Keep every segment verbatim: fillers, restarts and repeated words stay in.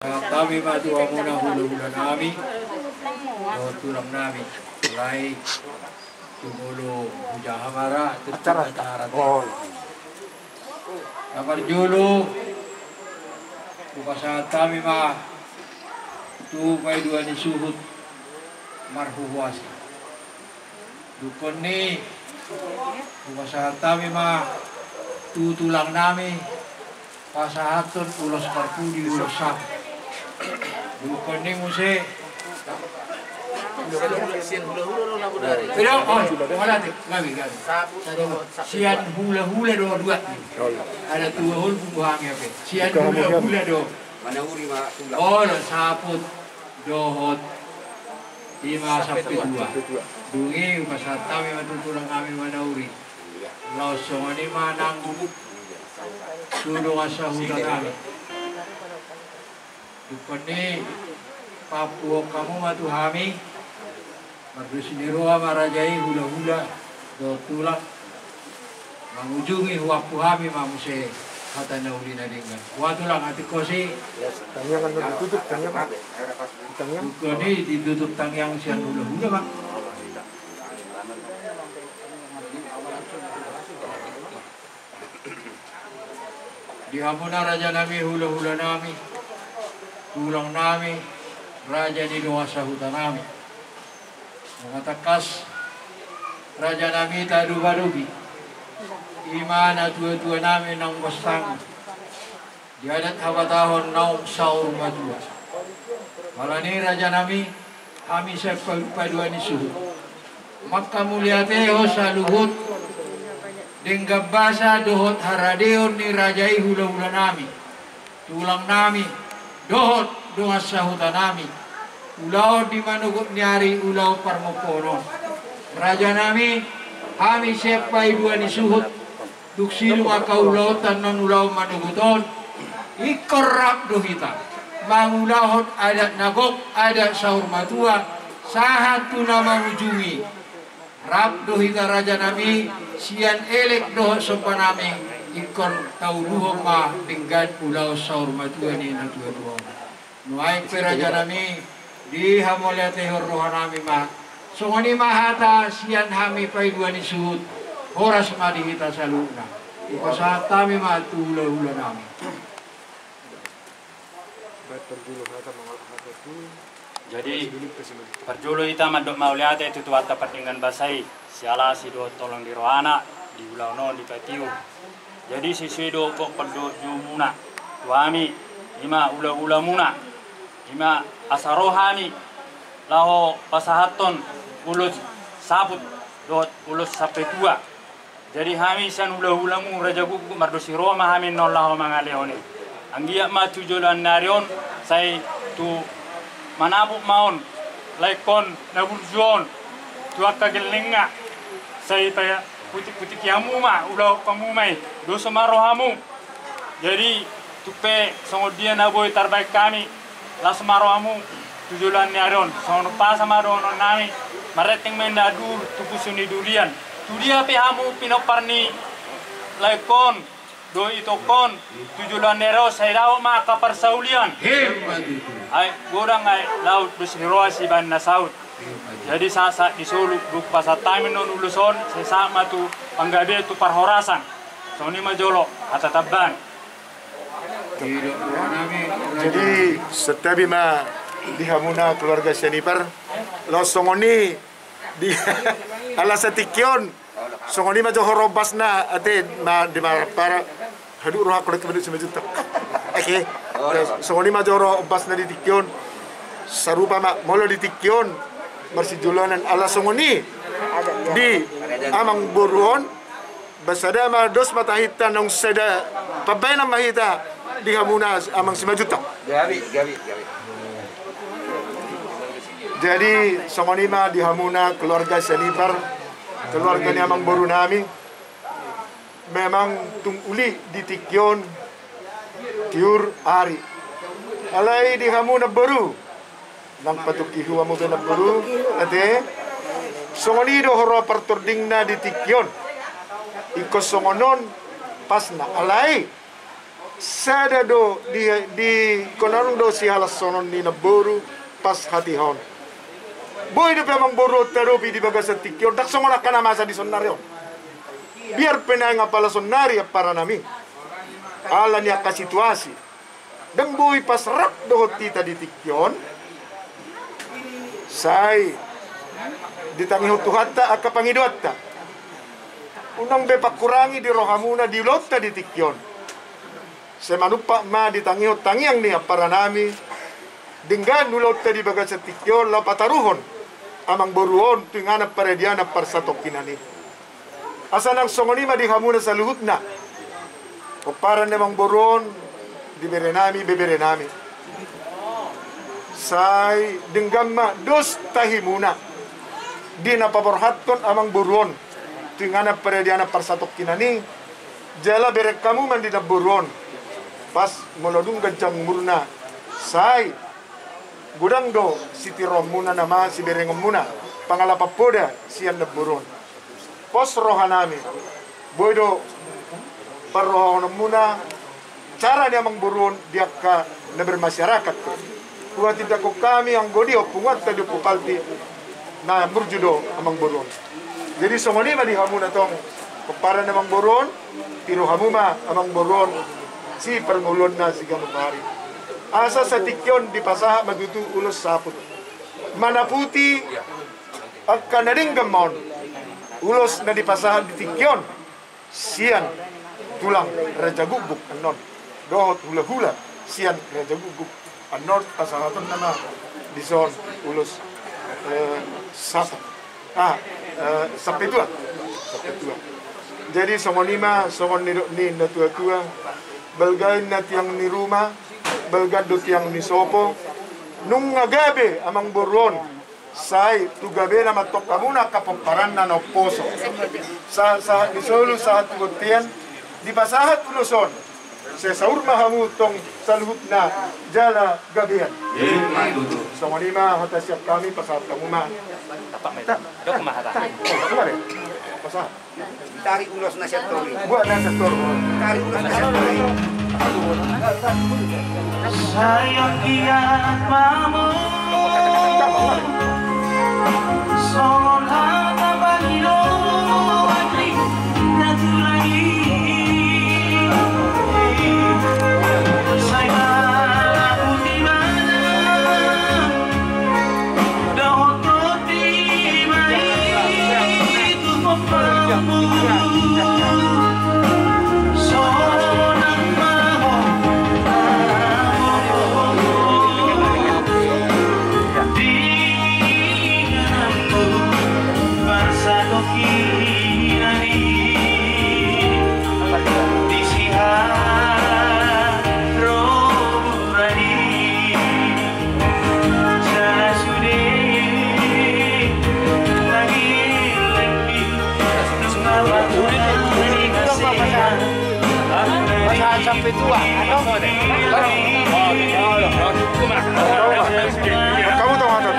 Pasahat hami ma tu hamuna hulahula nami dohot tulang nami. Alai tu molo hujaha ma ra, acara. Na parjolo hupasahat hami ma tu paidua ni suhut marhuhuasi. Dungkon i hupasahat hami ma tu tulang nami pasahathon ulos parpudi, ulos saput. Dungkon i muse. Sian hulahula do na bodari. Sian hulahula do dua. Ada tua hol buku hangi ape. Sian hulahula do. Manauri ma tulang. Olo saput dohot ima sampe tua. Dung i hupasahat hami ma tu tulang nami manauri. Laos songon i ma nanggung tu dongan sahuta nami. Dungkon i paampuhon hamu ma tu hami. Mardos ni roha ma raja i hulahula dohot tulang. Mangujungi huampu hami ma muse hata na uli na denggan. Ua tulang, atik hosi. Tangiang na ditutup, tangiang. Tangiang. Dungkon i ditutup tangiang sian hulahula ma. Di hamuna raja nami, hulahula nami, tulang nami, raja ni dongan sahuta nami. Nunga tangkas raja nami tadopadopi ima na tuatua nami naung bostang di adat habatahon naung saur matua. Alani raja nami, hami sian pa-, paidua ni suhut manghamauliatehon saluhut denggan basa dohot haradeon ni raja i hulahula nami, tulang nami, dohot dongan sahuta nami. Ulaon di manogot ni ari, ulaon parmomponon. Raja nami, hami sian paidua ni suhut dung sidung angka ulaonta annon ulaon manogot on, ingkon rap do hita mangulahon adat na gok, adat saur matua, sahat tu na mangujungi. Rap do hita raja nami, sian elek dohot somba nami, ingkon tauluhon ma denggan ulaon saur matua ni na tuatua on. Nuaeng pe raja nami, dihamauliatehon roha nami ma. Songon i ma hata sian hami paidua ni suhut, horas ma di hita saluhutna. Hupasahat hami ma tu hulahula nami. Jadi parjolo hita mandok mauliate tu Tuhanta pardenggan basa i, siala asi dohot holong ni rohana di ulaon on dipatiur. Jadi sesuai dohot gokhon dohot jouon muna tu hami, ima hulahula muna, ima asa ro hami laho pasahathon ulos saput dohot ulos sampe tua. Jadi hami sian hulahulamu raja gukguk mardos ni roha ma hami annon laho mangalehon i. Anggiat ma tu joloan ni ari on sai tu manapuk ma on laengkon na burju on tu angka gellengna, sai paputikputiki hamu ma, ulahon hamu ma i, doso ma rohamu. Jadi tung pe songon dia na boi tarbaen hami, las ma rohamu tu joloan ni ari on. Songon umpasa ma dohonon nami, marenteng ma indahan duhur tu pusu ni durian. Tu dia pe hamu pinompar ni laengkon dohot itongkon tu joloan ni ari on, sai dapot ma angka parsaulian. Ai godang ai laut dos ni roha sibahen na saut. Jadi sahat-sahat ni solu dung pasahat hami annon ulos on, sai sahat ma tu panggabean tu parhorasan. Songon i ma jolo hata tambahan. Jadi santabi ma di hamuna keluarga Sianipar. Laos songon i di ala satingki on. Songon i ma jo horo ombasna ate ma di marpara. Haduh rohangku lagi mandok Simanjuntak. Oke. Songon i ma jo horo ombasna di tingki on. Sarupa ma molo di tingki on marsijoloanan ala songon i di amang boru on. Ba sada ma dos ma tahinta naung sada pambahenan ma hita di hamuna amang Simanjuntak. Gabe, gabe, gabe. Jadi songon i ma di hamuna keluarga Sianipar, keluarga ni amang boru nami. Memang tung uli di tingki on tiur ari. Alai di hamu namboru, nang patungki hamu pe namboru ate. Songon i do horo partordingna di tingki on. Ingkon songon on pasna. Alai Sada do di, di konon do sihalashonon ni namboru pas hatiha on. Boi dope amangboru on tadopi di bagasan tingki on, ndang songon angka na masa di saonnari on. Biar pe naeng apala saonnari, amparanami, ala ni angka situasi, ndang boi pas rap dohot hita di tingki on, sai ditangihon Tuhanta angka pangidoanta. Unang be pangkurangi di rohamuna di ulaonta di tingki on. Sai manumpak ma ditangihon tangiang ni amparanami denggan ulaonta di bagasan tingki on, laho pataruhon amangboru on tu inganan paradianan parsatongkinan i. Asa nang songon i ma di hamuna saluhutna, pomparan ni amangboru on, di berenami, beberenami. Sai denggan ma dos tahimuna di na paborhathon amangboru on tu inganan paradianan parsatongkinan i, jala bereng hamu ma di namboru on pas molo dung ganjang umurna, sai godang do sitiruonmuna nama siberengonmuna, pangalapan poda sian namboru on. Pos rohanami, boi do parrohahononmuna cara ni amangboru on di angka na bermasyarakat. Huhatindangkon hami anggo dia punguanta di Ompu Palti, na murju do amangboru on. Jadi songon i ma di hamuna tong, pomparan ni amangboru on, tiru hamu ma amangboru on siparngoluonna siganup ari. Asa satingki on dipasahat ma tutu ulos saput manaputi angka na denggan ma on. Ulos na dipasahat di tingki on sian tulang Raja Gukguk annon dohot hulahula sian Raja Gukguk annon, pasahatonna ma dison ulos, eh, sap-, ah, eh, sampetua. Sampetua. Jadi songon i ma, songon nidok ni natuatua: Balga inna tiang ni ruma, balga do tiang ni sopo. Nunga gabe amangboru on, sai tu gabena ma antong hamuna angka pomparanna na umposo. Sa-, sahat ni solu sahat tu bontean, dipasahat ulos on, sai saur ma hamu tong saluhutna jala gabean. Songon i ma hata sian hami, pasahat hamu ma. Pasahat. Tarik ulos na sian toru i. Buat na sian toru. Tarik ulos na sian toru i. Sayang dia mamu. Songon hata pangido ni natura i. Sai manaputi ma na dohot Pasahat sampetua. Kamu tahu apa?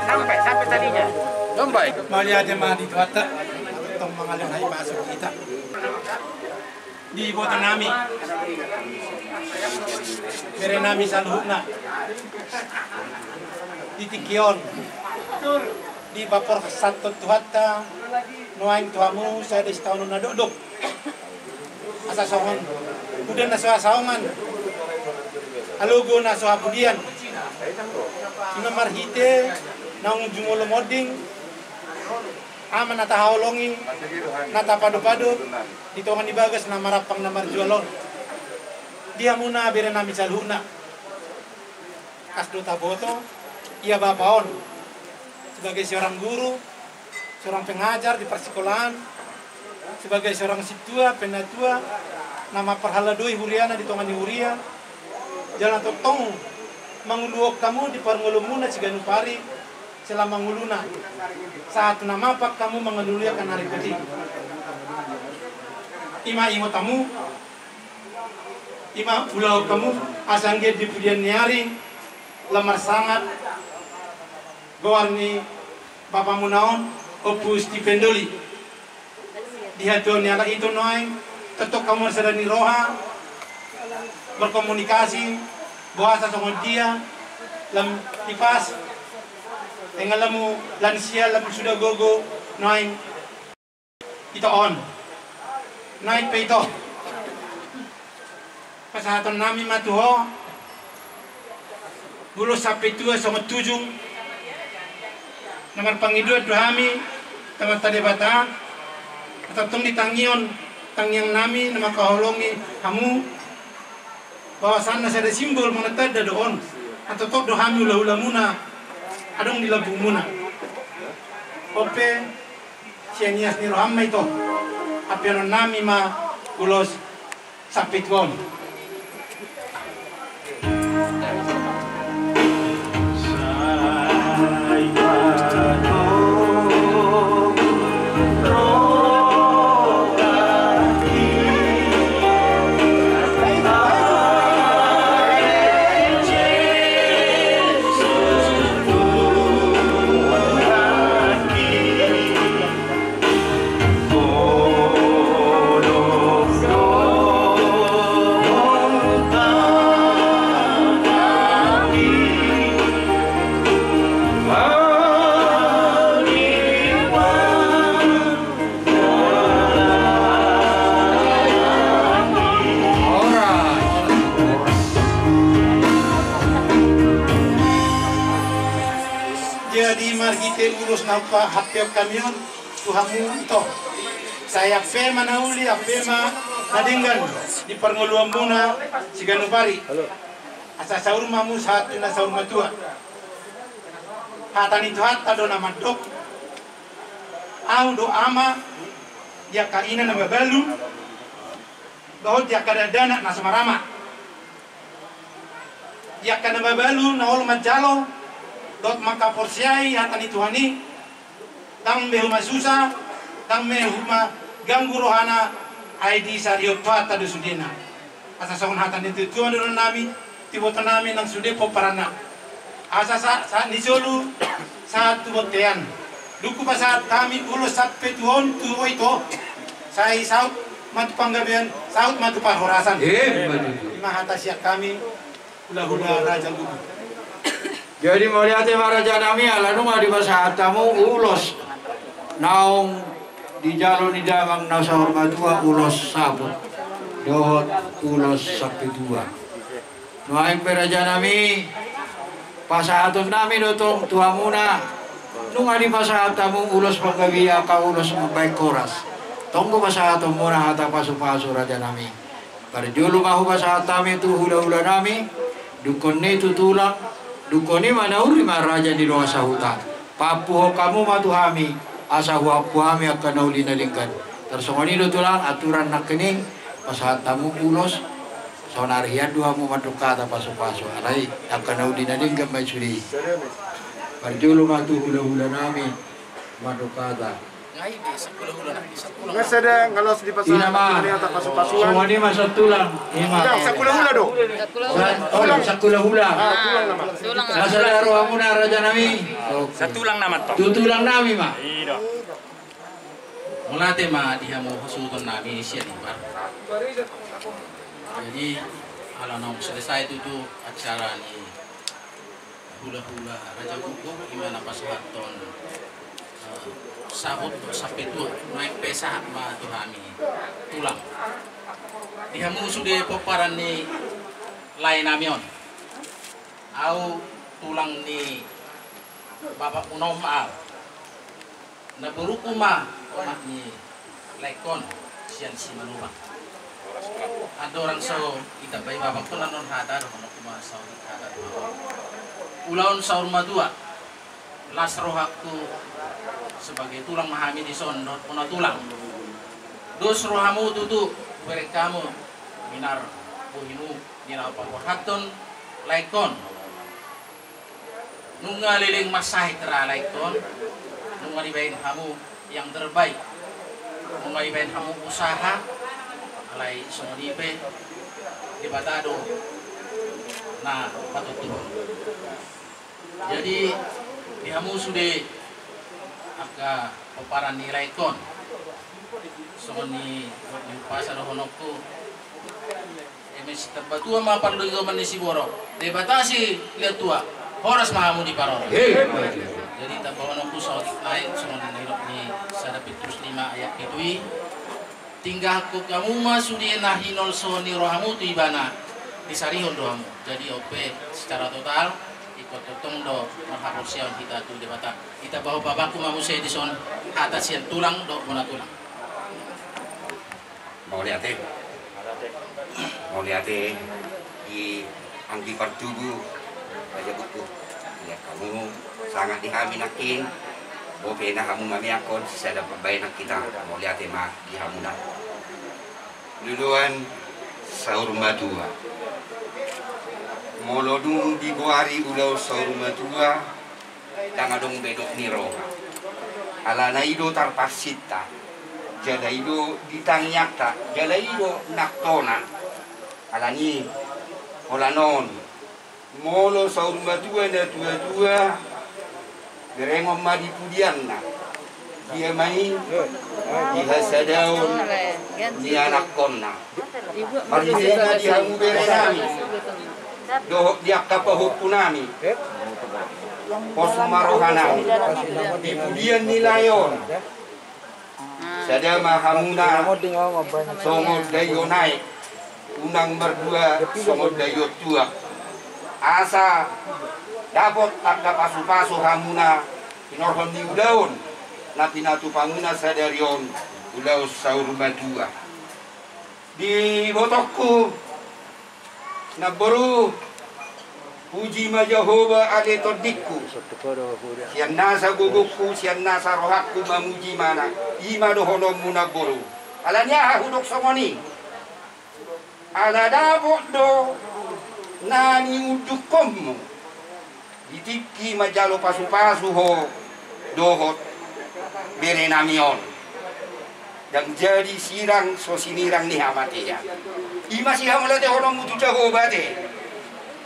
Sampai, sampai tadinya. Sampai. Mauliate ma di Tuhanta, tong mangalehon hahipason tu hita. Di ibotonami, berenami saluhutna, di tingki on, dipaborhathon Tuhanta nuaeng tu hamu sada sitaonon na dokdok. Asa songon udan na so hasaongan, alogo na so hapudian. I ma marhite naung jumolo monding, Ama na tahaholongi, na tapadopado di tonga ni bagas na marampang na marjual on. Di hamuna berenami saluhutna, kas do taboto, ia bapa on sebagai seorang guru, seorang pengajar di parsikolaan, sebagai seorang sintua, penatua, na mamparhaladoi huriana di tonga ni huria, jala tongtong manguluhon hamu di parngoluonmuna siganup ari selama ngoluna, sahat tu na mapak hamu mangalului angka na ribot i. I ma ingot hamu, Ima ulaon hamu asa anggiat di pudian ni ari lam marsangap goar ni bapamuna on, Ompu Stipen Doli. Di hatuaon ni halak ito nuaeng, tongtong hamu marsada ni roha, berkomunikasi, boasa songon dia, lam ipas, dengan lamu lansia, lam suda gogo, nuaeng ito on. Nuaeng pe ito. Pasahaton nami ma tu ho ulos sampe tua songon tujung na marpangidoan tu hami, Amanta Debata, asa tongtong di tangion, tangiang nami na mangkaholongi hamu, bahwasanna sada simbol manang tanda do on, asa totop do hami hula-hulamuna adong di lambungmuna. On pe, sian ias ni roham ma ito, ampeonon nami ma ulos sampe tua on. Jadi marhite ulos na hupasahat hami on tu hamu ito, sai ampe ma na uli, ampe ma na denggan di parngoluanmuna siganup ari. Asa saur ma hamu sahat tu na saur matua. Hata ni Tuhanta do na mandok: Ahu do ama di angka ina na mabalu dohot di angka dakdanak na so marama. Di angka na mabalu na olo manjalo dohot mangkaporseai hata ni Tuhan i, ndang be huma susa, ndang be huma ganggu rohana, ai disarihon Tuhanta do sudena. Asa songon hata ni natuatua do nami, diboto nami nang sude pomparanna. Asa sa-, sahat ni solu, sahat tu bontean. Dung hupasahat hami ulos sampe tua on tu ho ito, sai saut ma tu panggabean, saut ma tu parhorasan. Ima hata sian hami, hula-hula Raja Guguk. Jadi mauliate ma raja nami, ala nunga dipasahat hamu ulos naung dijalo ni damang na saur matua, ulos saput dohot ulos sampe tua. Nuaeng pe raja nami, pasahaton nami do tong tu hamuna, nunga dipasahat hamu ulos panggabean, angka ulos mambahen horas. Tong do pasahatonmuna hata pasupasu raja nami. Parjolo ma hupasahat hami tu hula-hula nami, dungkon i tu tulang, dungkon i ma na uli ma raja ni dongan sahuta. Paampuhon hamu ma tu hami, asa huampu hami angka na uli na denggan. Tarsongon i do tulang, aturan nangkining, pasahat hamu ulos, saonari hian do hamu mandok hata pasupasu, alai angka na uli na denggan ma i sude i. Parjolo ma tu hula-hula nami mandok hata. Nga sada nga laos dipasahat. Ima. Songon i ma satulang. Ima. Sahula-hula do. Sahula-hula. Tulang nama. Tulang nama. Nga sada rohamuna raja nami. Satulang nama tong. Tu tulang nami ma. Mauliate ma di hamu hasuhuton nami sian Imbar. Jadi ala naung selesai tutu acara ni hula-hula Raja Guguk, ima na pasahathon saput dohot sampe tua, nuaeng pe sahat ma tu hami tulang. Di hamu sude pomparan ni lae nami on. Ahu tulang ni bapakmuna on ma ahu. Na boruku ma anak ni laengkon sian Simalungun. Andorang so ditambai bapakku annon hata, dohononku ma saotik hata tu hamu. Ulaon saur matua, las rohangku sebagai tulang ma hami dison dohot bona tulang. Dos rohamu tutu, hubereng hamu minar bohimu di na paborhathon laengkon. Nunga leleng marsahit ra laengkon, nunga dibaen hamu yang terbaik, nunga dibaen hamu usaha, alai songon i pe di Debata do na patutuhon. Jadi di hamu sude angka pomparan ni laengkon, songon ni, ni umpasa dohononku, eme sitambatua ma parluigoman ni siborok, Debata silehon tua, horas ma hamu diparorot. Jadi tambahononku saotik nai songon ni nidok ni sada Petrus lima ayat pitu i. Tinggalhon hamu ma sude na hinolsohon ni rohamu tu Ibana, disarihon do hamu. Jadi on pe secara total ingkon tongtong do marhaporseaon hita tu Debata. Hita bahen babangku ma muse dison hata sian tulang dohot bona tulang. Mauliate. Mauliate di anggi partubu, raja buku. Ia hamu sangat di hami nangkin. Bope na hamu mameakkon sisada pambahenan hita. Mauliate ma di hamuna. Luluan saur matua. Molo dung digoari ulaon saur matua, ndang adong be dok ni roha. Alana i do tarpaksinta, jala i do di tangiangta, jala i do nangkona. Alani, holan on, molo saur matua natuatua, berengon ma di pudianna. Dia ma i? Di hasadaon ni anakkonna. Marhite ma di hamu berenami dohot di angka pahompunami, pos ma rohanami di pudian ni lae on. Sada ma hamuna songon daion aek, unang mardua songon daion tuak. Asa dapot angka pasupasu hamuna hinorhon ni ulaon na pinatupamuna sadari on, ulaon saur matua. Di botongku, namboru, puji ma Jahowa ale tondingku. Sian nasa gogongku, sian nasa rohangku mamuji ma na. I ma dohononmu namboru. Alani aha hudok songon i? Ala dapot do na niundukkonmu di tingki manjalo pasupasu ho dohot berenami on. Ndang jadi sirang so sinirang ni hamatean. I ma sihamauliatehononmu tu Jahowa ate.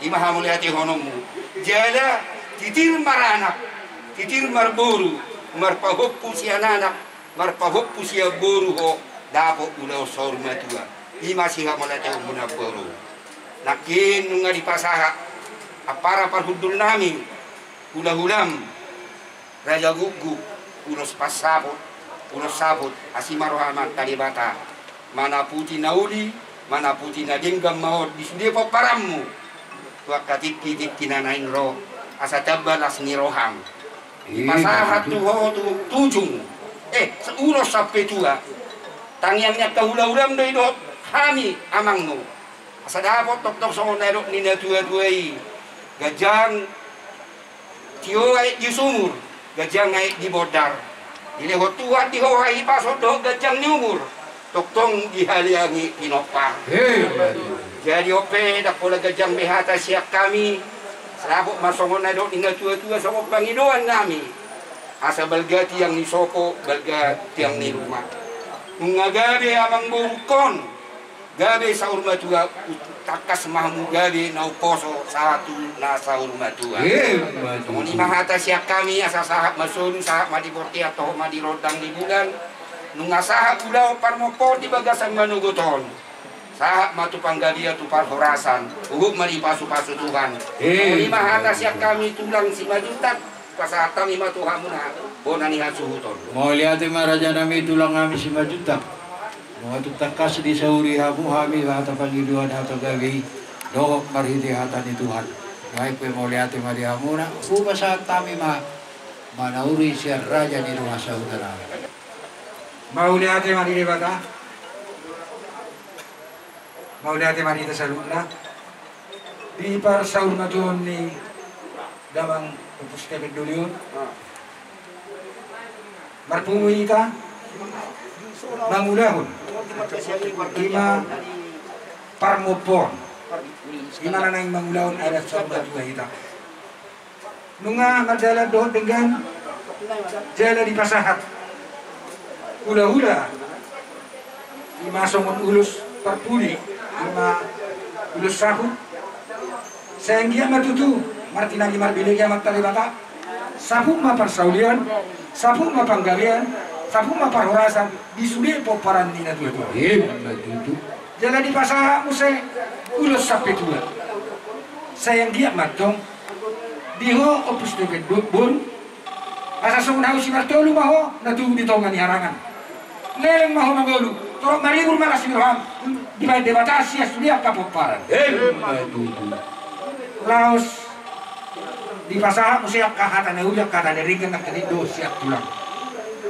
I ma hamauliatehononmu. Jala titir maranak, titir marboru, marpahompu sian anak, marpahompu sian boru ho, dapot ulaon saur matua. I ma sihamauliatehononmu namboru. Nangkin nunga dipasahat ampara parhundulnami, hulahulam, raja gukguk, ulos pansaput, ulos saput, asi ma roha Amanta Debata manaputi na uli, manaputi na denggan ma on di sude pomparanmu tu angka tingkitingki na naeng ro, asa tamba las ni roham. Dipasahat tu ho tu tujung, eh, ulos sampe tua. Tangiang ni angka hulahulam do i dohot hami amangmu. Asa dapot tongtong songon na nidok ni natuatua i, ganjang tio aek di sumur, ganjang aek di bondar. Dilehon Tuhan di ho hahipason dohot ganjang ni umur, tongtong dihaleangi pinompar. Jadi on pe ndang pola ganjang be hata sian hami. Asa dapot ma songon na nidok ni natuatua songon pangidoannami. Asa balga tiang ni sopo, balga tiang ni ruma. Nunga gabe amangborungkon, gabe saur matua, tangkas ma hamu gabe na umposo sahat tu na saur matua. Songon i ma hata sian hami, asa sahat ma solu, sahat ma di bontean, toho ma di rondang ni bulan. Nunga sahat ulaon parmompoon di bagasan manogot on. Sahat ma tu panggabean, tu parhorasan, huhut ma dipasupasu Tuhan. Songon i ma hata sian hami tulang Simanjuntak, pasahat hami ma tu hamuna bona ni hasuhuton. Mauliate ma rajanami tulang hami Simanjuntak. Nunga tung tangkas disauri hamu hami hata pangidoan, hata gabe i dohot marhite hata ni Tuhan. Baik pe, mauliate ma di hamuna, hupasahat hami ma manauri sian raja ni dongan sahuta nami. Mauliate ma di Debata. Mauliate ma di hita saluhutna. Di parsaurmatuaon ni damang Ompu Stephen Dolion, marpungu hita mangulahon i ma parmompoon, i ma na naeng mangulahon adat saurmatua hita. Nunga mardalan dohot denggan jala dipasahat hulahula, i ma songon ulos parpudi, i ma Ulos saput. Sai anggiat ma tutu martinangi marbinege Amanta Debata. Saput ma parsaulian, saput ma panggabean, saput ma parhorasan di sude pomparan ni natuatua. Ima tutu. Jala dipasahat muse ulos sampe tua. Sai anggiat ma antong di ho Ompu Stephen Boru, asa songon hau simartolu ma ho na tubu di tonga ni harangan. Leleng ma ho mangolu, torop maribur ma las ni roham, dibahen Debata sian sude angka pomparan. Ima tutu. Laos dipasahat muse angka hata na uli, angka hata na denggan nangkining dohot sian tulang.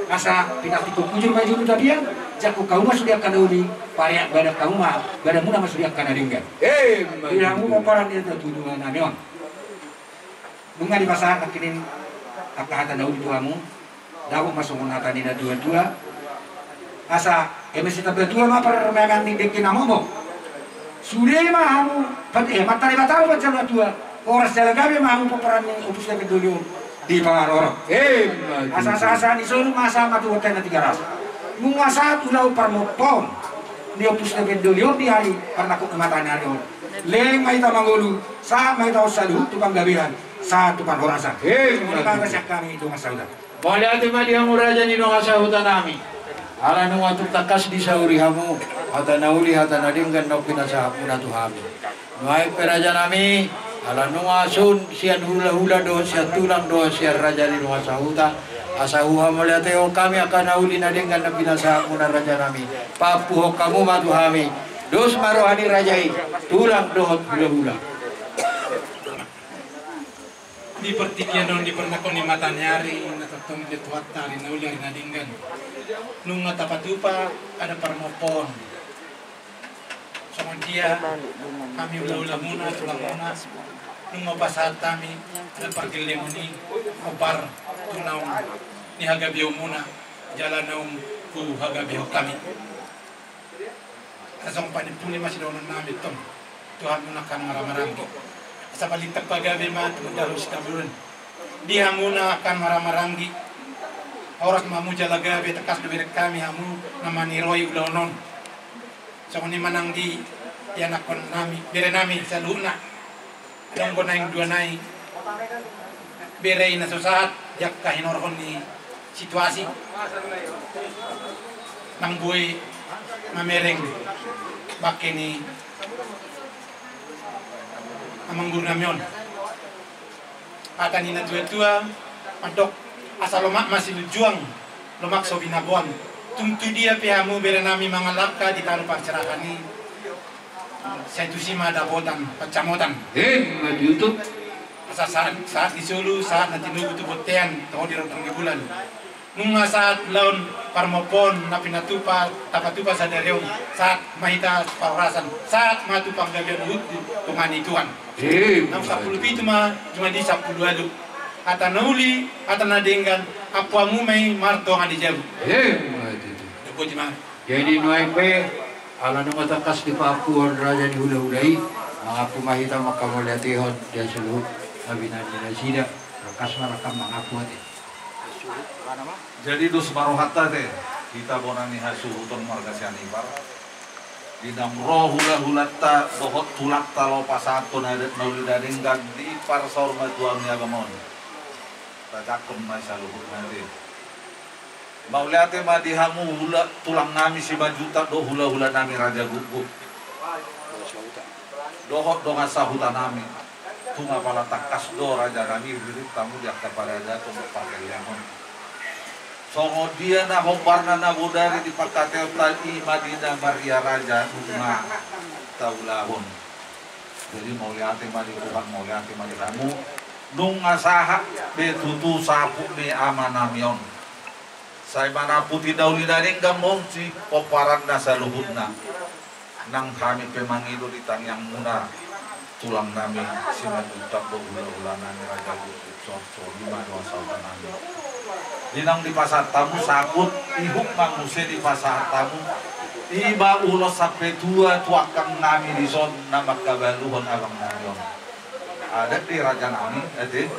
Asa pinantikhon hujur ma i jolo tapian, jangkon hamu ma sude angka na uli, pareak badan hamu ma, badanmuna ma sude angka na denggan. Ima tutu. Di hamu pomparan ni natuatua nami on. Nunga dipasahat nangkining angka hata na uli tu hamu, dapot ma songon hata ni natuatua. Asa eme sitambatua ma parmeamean ni dengke na momo, sude ma hamu pat-, eh, Amanta Debata ma panjalo na tua, horas jala gabe ma hamu pomparan ni Ompu Stephen Doli on diparorot. Ima tutu. Asa sahat-sahat ni solu ma sahat ma tu bontean na Tigaras. Nunga sahat ulaon parmompoon ni Ompu Stephen Doli on di ari parnangkok ni mataniari on, leleng ma hita mangolu, sahat ma hita on saluhut tu panggabean, sahat tu parhorasan. Ima tutu. Ima tutu. Sian hami dongan sahuta. Mauliate ma di hamu raja ni dongan sahuta nami. Ala nunga tung tangkas disauri hamu hata na uli, hata na denggan naung pinasahatmuna tu hami. Nuaeng pe raja nami, ala nunga sun sian hulahula dohot sian tulang dohot sian raja ni dongan sahuta, asa huhamauliatehon hami angka na uli na denggan na pinasahatmuna raja nami. Paampuhon hamu ma tu hami. Dos ma roha ni raja i, tulang dohot hulahula. Di partingkian on, di parnangkok ni mataniari, na tongtong di Tuhanta, ari na uli ari na denggan. Nunga tapatupa adat parmompoon. Songon dia hami hulahulamuna, tulangmuna, nunga hupasahat hami adat pargellengon i, hombar tu naung nihagabeonmuna jala naung huhagabehon hami. Asa songon panimpuli ma sidohonon nami tong tu hamuna angka na marhahamaranggi. Asa balintang pagabe ma tumundalhon sitadoan. Di hamuna angka na marhahamaranggi, horas ma hamu jala gabe, tangkas do bereng hami hamu na maniroi ulaon on. Songon i ma nang di ianakhon nami, bere nami saluhutna. Adong do naeng dua nai bere i na so sahat di angka hinorhon ni situasi. Nang boi mamereng bangke ni amang guru nami on. Hata ni natuatua mandok, asa lomak ma silunjuang, lomak so binaboan. Tung tu dia pe hamu bere nami mangalangka di tano parserahan i, sai tusi ma dapotan pansamotan. Ima tutu. Asa sahat, sahat ni solu, sahat na tinogu tu bontean, toho di rongtong ni bulan. Nunga sahat ulaon parmompoon na pinatupa, tapatupa sadari on, sahat ma hita parhorasan, sahat ma tu panggabean huhut di tonga ni Tuhan. Ima tutu. Naung sampulu pitu ma jumadi sampulu ualu. Hata na uli, hata na denggan, ampu hamu ma i martonga ni jabu. Ima tutu. Dapot i ma. Jadi nuaeng pe, ala nunga tangkas dipaampuhon raja ni hulahula i, mangampu ma hita manghamauliatehon di saluhut na binahen ni nasida. Tangkas ma rangkap mangampu, ate. Jadi dos ma rohanta, ate, hita bona ni hasuhuton marga Sianipar. Di naung ro hulahulanta dohot tulangta laho pasahathon adat na uli na denggan, diparsaor ma tu hami abang on. Tajangkon ma i saluhutna, ate. Mauliate ma di hamu hula, tulang nami Simanjuntak dohot hulahula nami Raja Guguk. Dohot dongan sahuta nami. Tung apala tangkas do raja nami, ririt hamu di angka paradaton dohot pargellengon. Songon dia na hombarna na bodari di pangkataion, i ma di na maria raja nunga taulahon. Jadi mauliate ma di Tuhan, mauliate ma di hamu. Nunga sahat be tutu saput ni ama nami on. Sai manamputi na uli na denggan ma on sipomparanna saluhutna. Nang hami pe mangido di tangiangmuna, tulang nami Simanjuntak dohot hulahula nami Raja Guguk, songon i ma dongan sahuta nami. Di naung dipasahat hamu saput, ihut ma muse dipasahat hamu. I ma ulos sampe tua tu angkang nami dison na manghabaluhon abang nami on. Adat di raja nami, ate.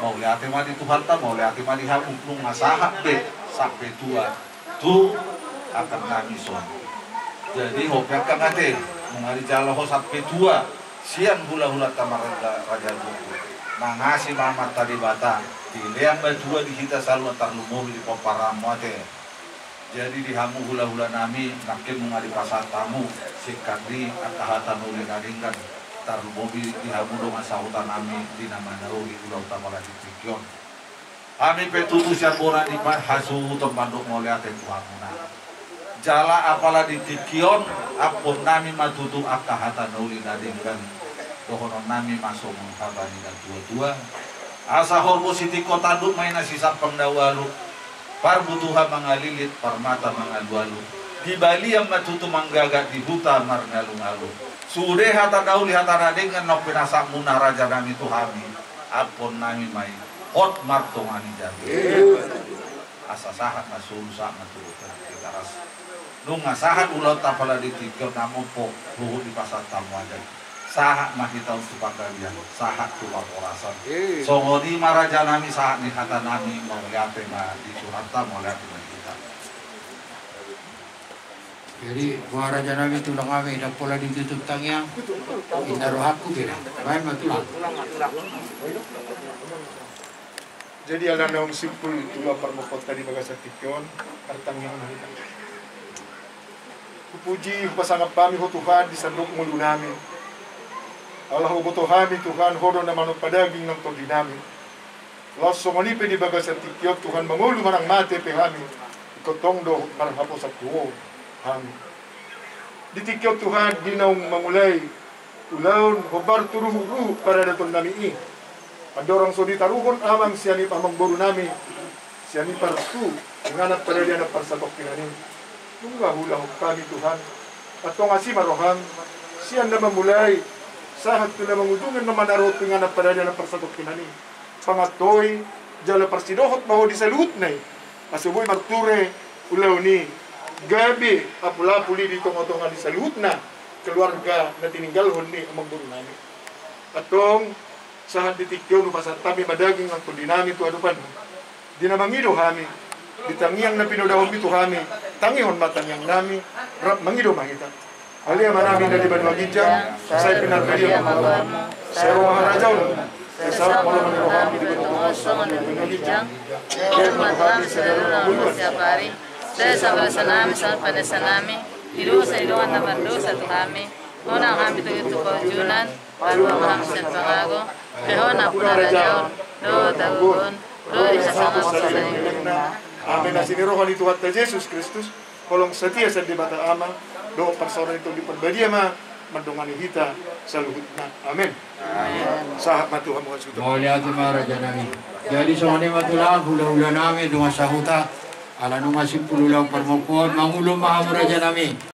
Mauliate ma di Tuhanta, mauliate ma di hamu, nunga sahat be sampe tua tu angkang nami son. Jadi, hope angkang ate, Nunga dijalo ho sampe tua sian hulahulanta marga Raja Turpuk. Mangasi ma Amanta Debata, dilean ma tua di hita saluhutna, tarlumobi di pomparanmu ate. Jadi di hamu hulahulanami, nangkin nunga dipasahat hamu singkat ni angka hata na uli na denggan, tarlumobi di hamu dongan sahutanami di na manaruhi ulaonta apala di tingki on. Hami pe tutu sian bona ni hasuhuton mandok mauliate tu hamuna. Jala apala di tingki on, ampuonnami ma tutu angka hata na uli na denggan, dohononnami ma songon hata ni na tuatua: Asa horbo sitingko tanduk ma inna sisampang na ualu, parbutuha mangalilit, parmata mangalualu, di balian ma tutu manggagat, di huta marngalungalu. Sude hata na uli hata na denggan naung pinasahatmuna rajanami tu hami, ampuonnami ma i, hot martonga ni jabu. Asa sahat ma solu, sahat ma tutu. Nunga sahat ulaonta apala di tingki on, na mompo huhut dipasahat hamu aja. Sahat ma hita on tu panggabean, sahat tu parhorasan. Songon i ma rajanami, sahat ni hatanami, mauliate ma di Tuhanta, mauliate ma di hita. Jadi, boha rajanami, tulang hami, ndang pola ditutup tangiang, inna rohangku pe. Baen ma tulang. Jadi ala naung simpul tu ulaon parmongkoonta di bagasan tingki on, martangiang ma hita. Hupuji, hupasangap hami Ho Tuhan di sandok ngolunami. Ala huboto hami Tuhan, Ho do na manompa daging nang tondinami. Laos songon i pe di bagasan tingki on Tuhan, mangolu manang mate pe hami, ingkon tong do marhaposan tu Ho hami. Di tingki on Tuhan, di naung mangulai ulaon hombar tu ruhutruhut paradatonnami i, andorang so ditaruhon amang sian i, amangborunami sian i, partu inganan paradianan parsatongkinan i, nunga huulahon hami Tuhan. Antong asi ma roham, sian na mamulai sahat tu na mangujungi, na manaruhon tu inganan paradianan parsatongkinan i. Pangantoi jala parsidohot ma Ho di saluhutna i, asa boi marture ulaon i, gabe apulapul i di tongatonga ni saluhutna keluarga na tininggalhon ni amangborunami. Antong sahat di tingki on hupasahat hami ma daging nang tondinami tu adopanmu. Di na mangido hami, di tangiang na pinodahonmi tu hami, tangihon ma tangiangnami, rap mangido ma hita. Ale Amanami na di banua ginjang, sai pinarbadia ma goarmu, sai ro ma harajaonmu, sai saut ma lomo ni roham di banua tonga on songon na di banua ginjang. Lehon ma tu hami sadari on hangoluan siapari. Sesa ma dosanami songon panesanami di dosa ni dongan na mardosa tu hami. Unang hami togihon tu pangunjunan, palua ma hami sian pangago. Lehon ma harajaon dohot hagogoon dohot hasangapon saleleng ni lelengna. Amen. Asi ni roha ni Tuhanta Jesus Kristus, holong satia sian Debata Ama, dohot parsaoran ni Tondi Parbadia ma mandongani hita saluhutna. Amen. Sahat ma tu hamu hasuhuton. Mauliate ma rajanami. Jadi songon i ma tulang, hulahulanami, dongan sahuta, ala nunga simpul ulaon parmongkoon, mangolu ma hamu rajanami.